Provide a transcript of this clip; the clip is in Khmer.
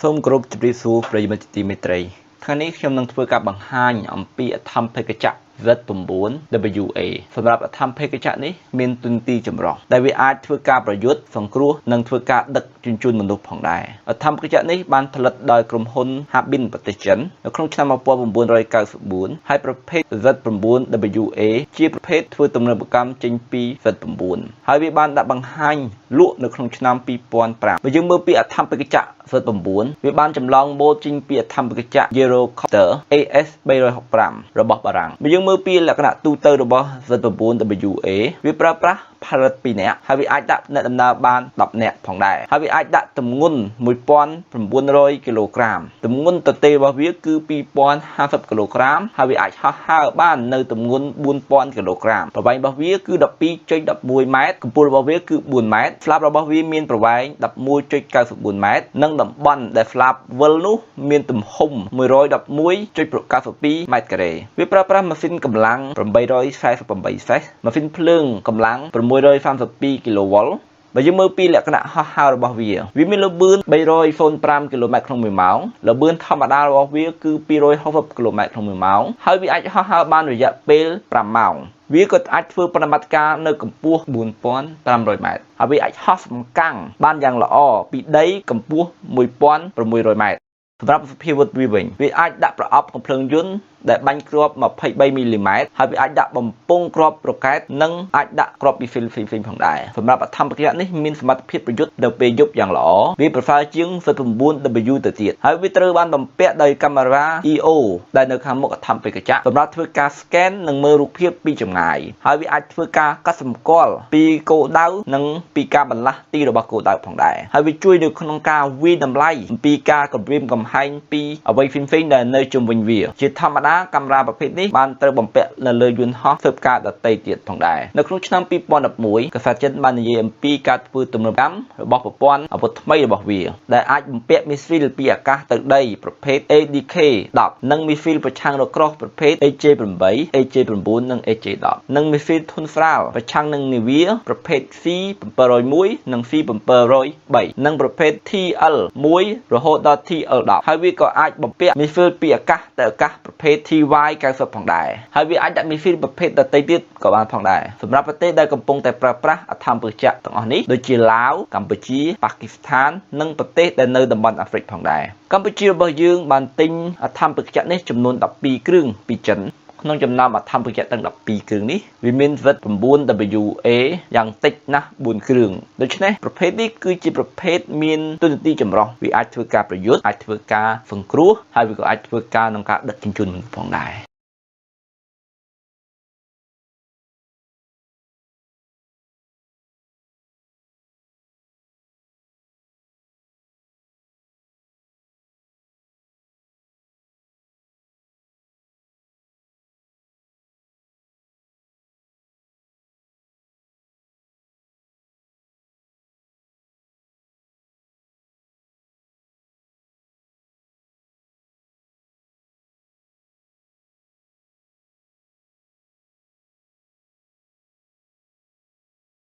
សូមគោរពជម្រាបសួរប្រិយមិត្តជាទីមេត្រីថ្ងៃនេះខ្ញុំនឹងធ្វើការបង្ហាញអំពីអធម្មភេកចៈ Z9WA សម្រាប់អធម្មភេកចៈនេះមានទុនទីចម្រុះដែលវាអាចធ្វើការប្រយុទ្ធសង្គ្រោះនិងធ្វើការដឹកជញ្ជូនមនុស្សផងដែរអធម្មភេកចៈនេះបានផលិតដោយក្រុមហ៊ុន Harbin ប្រទេសចិននៅក្នុងឆ្នាំ1994ហើយប្រភេទ Z9WA ជាប្រភេទធ្វើទំនើបកម្មចេញពី Z9 ហើយវាបានដាក់បង្ហាញលក់នៅក្នុងឆ្នាំ2005បើយើងមើលពីអធម្មភេកចៈ Z9 វាបានចម្លងម៉ូដចេញពីអធម្មភេកចៈ Eurocopter AS 365របស់បារាំងបើយើងមើលពីលក្ខណៈទូទៅរបស់ Z9WA វាប្រើប្រាស់ផលិត2នាក់ហើយវាអាចដាក់អ្នកដំណើរបាន10នាក់ផងដែរហើយវាអាចដាក់ទម្ងន់1900គីឡូក្រាមទម្ងន់ទទេរបស់វាគឺ2050គីឡូក្រាមហើយវាអាចហោះហើរបាននៅទម្ងន់4000គីឡូក្រាមប្រវែងរបស់វាគឺ12.11ម៉ែត្រកម្ពស់របស់វាគឺ4ម៉ែត្រស្លាបរបស់វាមានប្រវែង11.94ម៉ែត្រនិងតំបន់ដែលស្លាបវិលនោះមានទំហំ111.92ម៉ែត្រការ៉េវាប្រើប្រាស់ម៉ាស៊ីនកម្លាំង848សេសម៉ាស៊ីនភ្លើងកម្លាំង632គីឡូវ៉ុលបើយើងមើលពីលក្ខណៈហោះហើររបស់វាវាមានល្បឿន305គីឡូម៉ែត្រក្នុង1ម៉ោងល្បឿនធម្មតារបស់វាគឺ260គីឡូម៉ែត្រក្នុង1ម៉ោងហើយវាអាចហោះហើរបានរយៈពេល5ម៉ោងវាក៏អាចធ្វើប្រតិបត្តិការនៅកម្ពស់4500ម៉ែត្រហើយវាអាចហោះសំកាំងបានយ៉ាងល្អពីដីកម្ពស់1600ម៉ែត្រសម្រាប់សភាវុធវាវិញវាអាចដាក់ប្រអប់កំភ្លើងយន្តដែលបាញ់គ្រាប់23មីលីម៉ែត្រហើយវាអាចដាក់បំពង់គ្រាប់រ៉ុកែតនិងអាចដាក់គ្រាប់មីស៊ីលផ្សេងៗផងដែរសម្រាប់អធម្មកិច្ចនេះមានសមត្ថភាពប្រយុទ្ធនៅពេលយប់យ៉ាងល្អវាប្រសើរជាង Z9W ទៅទៀតហើយវាត្រូវបានបំពាក់ដោយកាមេរ៉ា EO ដែលនៅខាងមុខអធម្មកិច្ចសម្រាប់ធ្វើការ scan និងមើលរូបភាពពីចម្ងាយហើយវាអាចធ្វើការកត់សម្គាល់ពីគោលដៅនិងពីការបន្លាស់ទីរបស់គោលដៅផងដែរហើយវាជួយនៅក្នុងការវាយតម្លៃអំពីការគំរាមកំហែងពីអ្វីផ្សេងៗដែលនៅជុំវិញវាជាធម្មតាកាមេរ៉ាប្រភេទនេះបានត្រូវបំពាក់នៅលើយន្តហោះស៊ើបការដទៃទៀតផងដែរនៅក្នុងឆ្នាំ2011កាសែតចិនបាននិយាយអំពីការធ្វើទំនើបកម្មរបស់ប្រព័ន្ធអាវុធថ្មីរបស់វាដែលអាចបំពាក់មីស៊ីលពីអាកាសទៅដីប្រភេទ ADK-10 និងមីស៊ីលប្រឆាំងរ៉ូក្រោះប្រភេទ AJ-8 AJ-9 និង AJ-10 និងមីស៊ីលធុនស្រាលប្រឆាំងនឹងនាវាប្រភេទ C-701 និង C-703 និងប្រភេទ TL-1 រហូតដល់ TL-10 ហើយវាក៏អាចបំពាក់មីស៊ីលពីអាកាសទៅអាកាសប្រភេទ TY-90 ផងដែរហើយវាអាចដាក់មីស៊ីលប្រភេទដទៃទៀតក៏បានផងដែរសម្រាប់ប្រទេសដែលកំពុងតែប្រើប្រាស់អធម្មពចៈទាំងអស់នេះដូចជាឡាវកម្ពុជាប៉ាគីស្ថាននិងប្រទេសដែលនៅតំបន់អាហ្វ្រិកផងដែរកម្ពុជារបស់យើងបានទិញអធម្មពចៈនេះចំនួន12គ្រឿងពីចិនក្នុងចំណោមអធម្មពចៈទាំង12គ្រឿងនេះវាមាន Z9WA យ៉ាងតិចណាស់4គ្រឿងដូច្នេះប្រភេទនេះគឺជាប្រភេទមានទូនាទីចម្រុះវាអាចធ្វើការប្រយុទ្ធអាចធ្វើការសង្គ្រោះហើយវាក៏អាចធ្វើការក្នុងការដឹកជញ្ជូនមនុស្សផងដែរ។